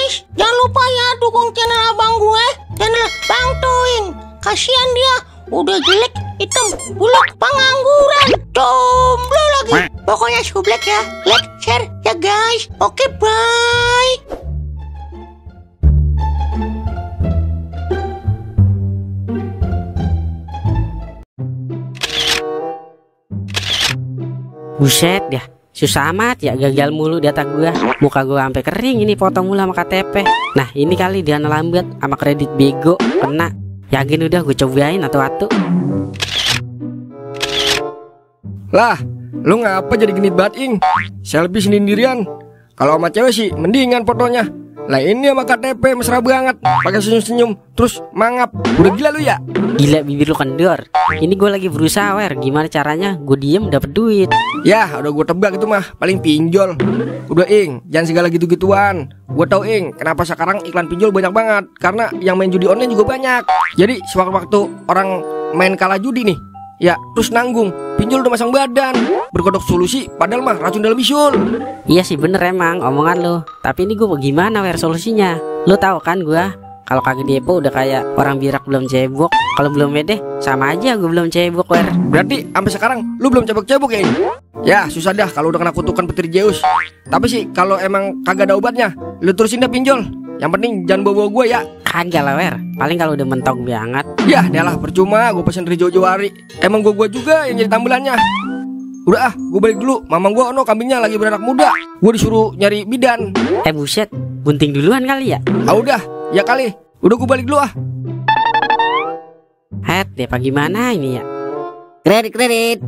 guys, jangan lupa ya dukung channel abang gue, channel Bang Toing. Kasihan dia, udah jelek, hitam, buluk, pengangguran, jomblo lagi. Pokoknya sublek ya, like, share ya guys. Oke, bye. Buset dah, susah amat ya, gagal mulu data gua. Muka gua sampai kering ini, foto mulu sama KTP. Nah ini kali dia lambat sama kredit bego kena. Yakin udah gue cobain atau-atu. Lah, lu ngapa jadi genit banget, Ing? Selfie sendirian. Kalau sama cewek sih mendingan fotonya. Lah ini sama KTP mesra banget, pakai senyum-senyum terus mangap. Udah gila lu ya? Gila bibir lu kendor. Ini gue lagi berusaha gimana caranya gue diem dapet duit. Ya udah gue tebak itu mah paling pinjol. Udah Ing, jangan segala gitu-gituan. Gue tau Ing, kenapa sekarang iklan pinjol banyak banget. Karena yang main judi online juga banyak. Jadi sewaktu-waktu orang main kalah judi nih, ya terus nanggung, pinjol udah masang badan, berkodok solusi padahal mah racun dalam bisul. Iya sih bener emang omongan lu. Tapi ini gue bagaimana solusinya? Lu tahu kan gue kalau kagak depo udah kayak orang birak belum cebok. Kalau belum medeh sama aja gue belum cebok Berarti sampai sekarang lu belum cebok-cebok ya? Ya susah dah kalau udah kena kutukan petir Zeus. Tapi sih kalau emang kagak ada obatnya, lu terusin dah pinjol. Yang penting jangan bawa gue ya. Kagak lah paling kalau udah mentok banget. Ya dia lah percuma gue pesen dari jauh-jauh hari. Emang gue juga yang jadi tambelannya. Udah gue balik dulu. Mamang gue kambingnya lagi beranak muda. Gue disuruh nyari bidan. Buset, bunting duluan kali ya? Udah, ya kali. Udah gue balik dulu Depa gimana ini ya? Kredit.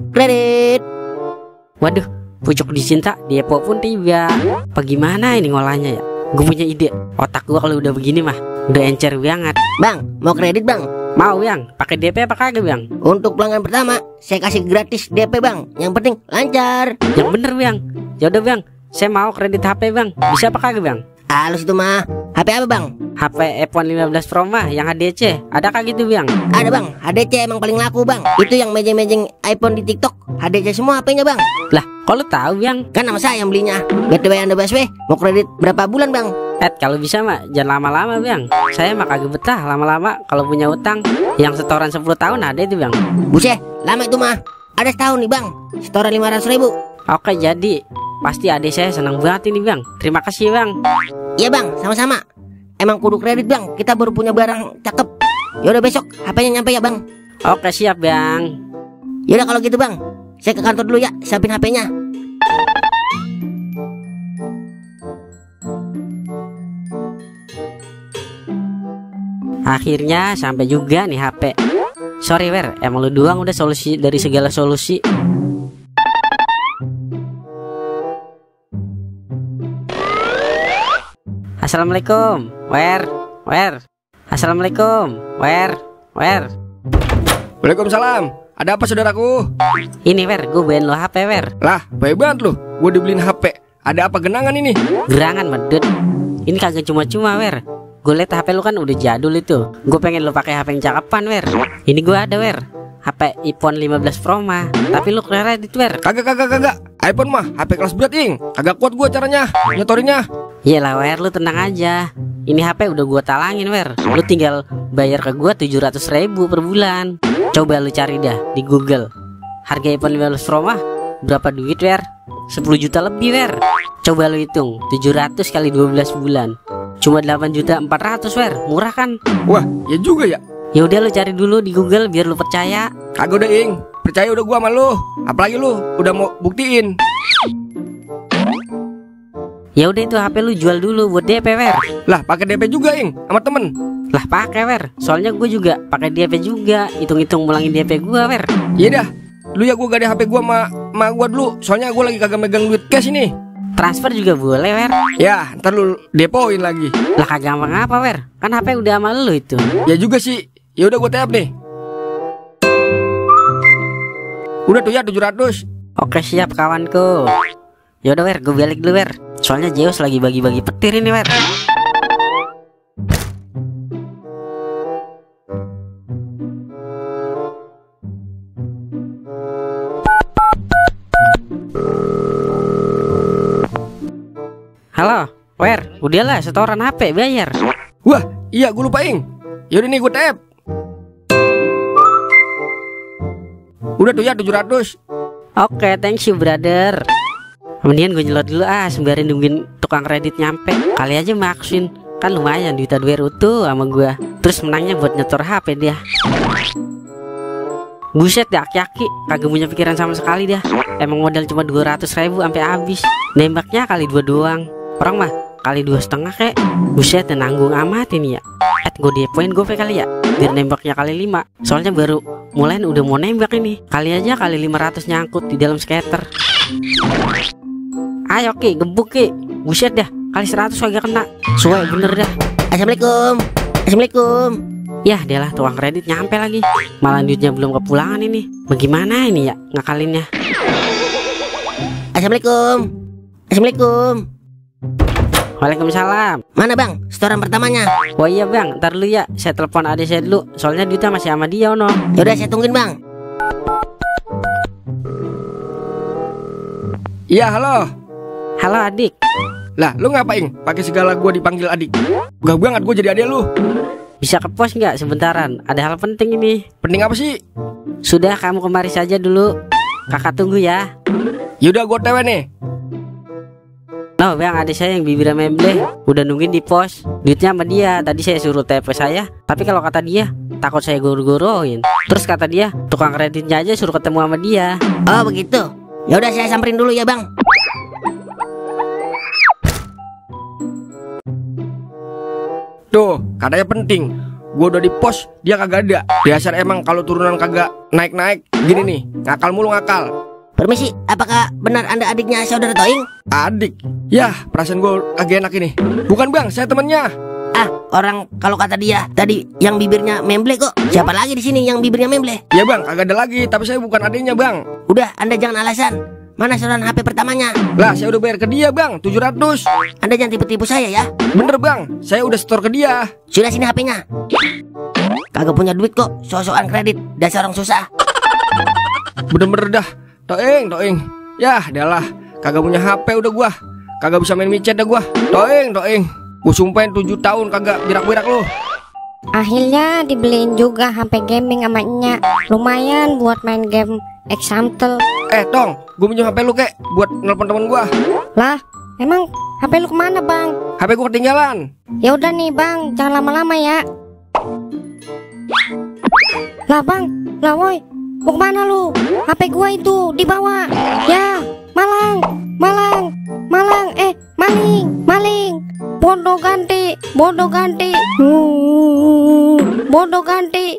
Waduh, pucuk dicinta depo pun tiba. Bagaimana ini ngolahnya ya? Gue punya ide. Otak gue kalau udah begini mah udah encer banget. Bang, mau kredit bang? Mau pakai DP apa kagak bang? Untuk pelanggan pertama saya kasih gratis DP bang. Yang penting lancar. Yang bener bang. Yaudah bang, saya mau kredit HP bang. Bisa apa kagak bang? Halus itu mah. HP apa bang? HP iPhone 15 Pro mah yang HDC. Ada kagak gitu bang? Ada bang, HDC emang paling laku bang. Itu yang mejeng-mejeng iPhone di TikTok HDC semua HP-nya bang. Lah, kok lu tahu bang? Kan nama saya yang belinya. BTW Anda BSW mau kredit berapa bulan bang? Kalau bisa mah jangan lama-lama bang. Saya mah kagak betah lama-lama kalau punya utang. Yang setoran 10 tahun ada itu bang. Buset, lama itu mah. Ada setahun nih bang, setoran 500.000. Oke jadi, pasti adik saya senang banget ini bang. Terima kasih bang. Iya bang, sama-sama. Emang kudu kredit bang, kita baru punya barang cakep. Yaudah besok HP-nya nyampe ya bang. Oke siap bang. Yaudah kalau gitu bang, saya ke kantor dulu ya, siapin HP-nya. Akhirnya sampai juga nih HP. Sorry emang lu doang udah solusi dari segala solusi. Assalamualaikum, Assalamualaikum, Waalaikumsalam. Ada apa saudaraku? Ini gue beliin lo HP Lah, baik banget lu. Gue dibeliin HP. Ada apa genangan ini? Gerangan medut. Ini kagak cuma-cuma gue liat HP lu kan udah jadul itu. Gue pengen lu pakai HP yang cakepan Ini gue ada HP iPhone 15 Pro mah. Tapi lu kredit Kagak. iPhone mah HP kelas berat Ing. Kagak kuat gue caranya nyetorinya. Iyalah lu tenang aja. Ini HP udah gue talangin Lu tinggal bayar ke gue 700.000 per bulan. Coba lu cari dah di Google. Harga iPhone 15 Pro mah berapa duit 10 juta lebih Coba lu hitung 700 kali 12 bulan cuma 8.400.000 murah kan? Wah ya juga ya. Ya udah lu cari dulu di Google biar lu percaya. Kagak udah Ing, percaya udah gua sama lu. Apalagi lu udah mau buktiin. Ya udah itu HP lu jual dulu buat DP Lah pakai DP juga Ing sama temen. Lah pakai soalnya gue juga pakai DP juga. Hitung-hitung mulangin DP gua Iya dah. Lu ya gua gak ada HP gua sama gua dulu. Soalnya gua lagi kagak megang duit cash ini. Transfer juga boleh Ya ntar lu depoin lagi. Lah kagak ngapa kan HP udah sama lu itu. Ya juga sih. Ya udah gua tap nih. Udah tuh ya 700. Oke siap kawanku. Ya udah gue balik dulu soalnya Zeus lagi bagi-bagi petir ini Halo Wer, udahlah setoran HP bayar. Wah, iya gue lupa Ing. Yaudah nih gue tap. Udah tuh ya 700. Oke, thanks you brother. Kemudian gue nyelot dulu sembari nungguin tukang kredit nyampe. Kali aja maksin, kan lumayan duit adware utuh sama gue. Terus menangnya buat nyetor HP dia. Buset dah, aki-aki kagak punya pikiran sama sekali dah. Emang modal cuma 200.000 sampai habis. Nembaknya kali 2 doang. Orang mah kali 2,5 kek. Buset, nanggung amat ini ya. Gue depoin GoPay kali ya, biar nembaknya kali 5. Soalnya baru mulai udah mau nembak ini. Kali aja kali 500 nyangkut di dalam skater. Ayo Ki, gebuk Ki. Buset dah, kali 100 kagak kena. Suai bener dah. Assalamualaikum. Assalamualaikum. Yah, dia lah tukang kredit nyampe lagi. Malah duitnya belum kepulangan ini. Bagaimana ini ya ngakalinnya? Assalamualaikum. Assalamualaikum. Waalaikumsalam. Mana bang setoran pertamanya? Oh iya bang, ntar dulu ya, saya telepon adik saya dulu. Soalnya duitnya masih sama dia ono. Yaudah saya tungguin bang. Iya halo. Halo adik. Lah lu ngapain pakai segala gue dipanggil adik? Gak banget gue jadi adik lu. Bisa ke pos nggak sebentaran? Ada hal penting ini. Penting apa sih? Sudah, kamu kemari saja dulu. Kakak tunggu ya. Yaudah gue tewe nih. Loh bang, adik saya yang bibirnya memble udah nungguin di pos. Duitnya sama dia. Tadi saya suruh TP saya, tapi kalau kata dia takut saya goro-goroin. Terus kata dia tukang kreditnya aja suruh ketemu sama dia. Oh begitu. Yaudah saya samperin dulu ya bang. Tuh, katanya penting. Gue udah di pos, dia kagak ada. Dasar emang kalau turunan kagak naik-naik. Gini nih, ngakal mulu ngakal. Permisi, apakah benar anda adiknya saudara Toing? Adik? Yah, perasaan gue kagak enak ini. Bukan bang, saya temennya. Ah, orang kalau kata dia tadi yang bibirnya memble kok. Siapa lagi di sini yang bibirnya memble? Ya bang, kagak ada lagi. Tapi saya bukan adiknya bang. Udah, anda jangan alasan. Mana setoran HP pertamanya? Lah, saya udah bayar ke dia bang, 700. Anda jangan tipu-tipu saya ya. Bener bang, saya udah setor ke dia. Sudah sini HP-nya. Kagak punya duit kok, sok-sokan kredit. Dasar orang susah. Bener-bener dah. Toing. Yah, adalah kagak punya HP udah gua. Kagak bisa main micet dah gua. Toing. Gua sumpahin 7 tahun kagak birak-birak lu. Akhirnya dibeliin juga HP gaming sama Nya. Lumayan buat main game Example. Tong, gua minjem HP lu kek buat nelpon temen gua. Lah, emang HP lu kemana bang? HP gua ketinggalan. Ya udah nih bang, jangan lama-lama ya. Lah bang, lah woi, mau kemana lu? HP gua itu dibawa. Ya, maling. Bodoh ganti. Bodoh ganti.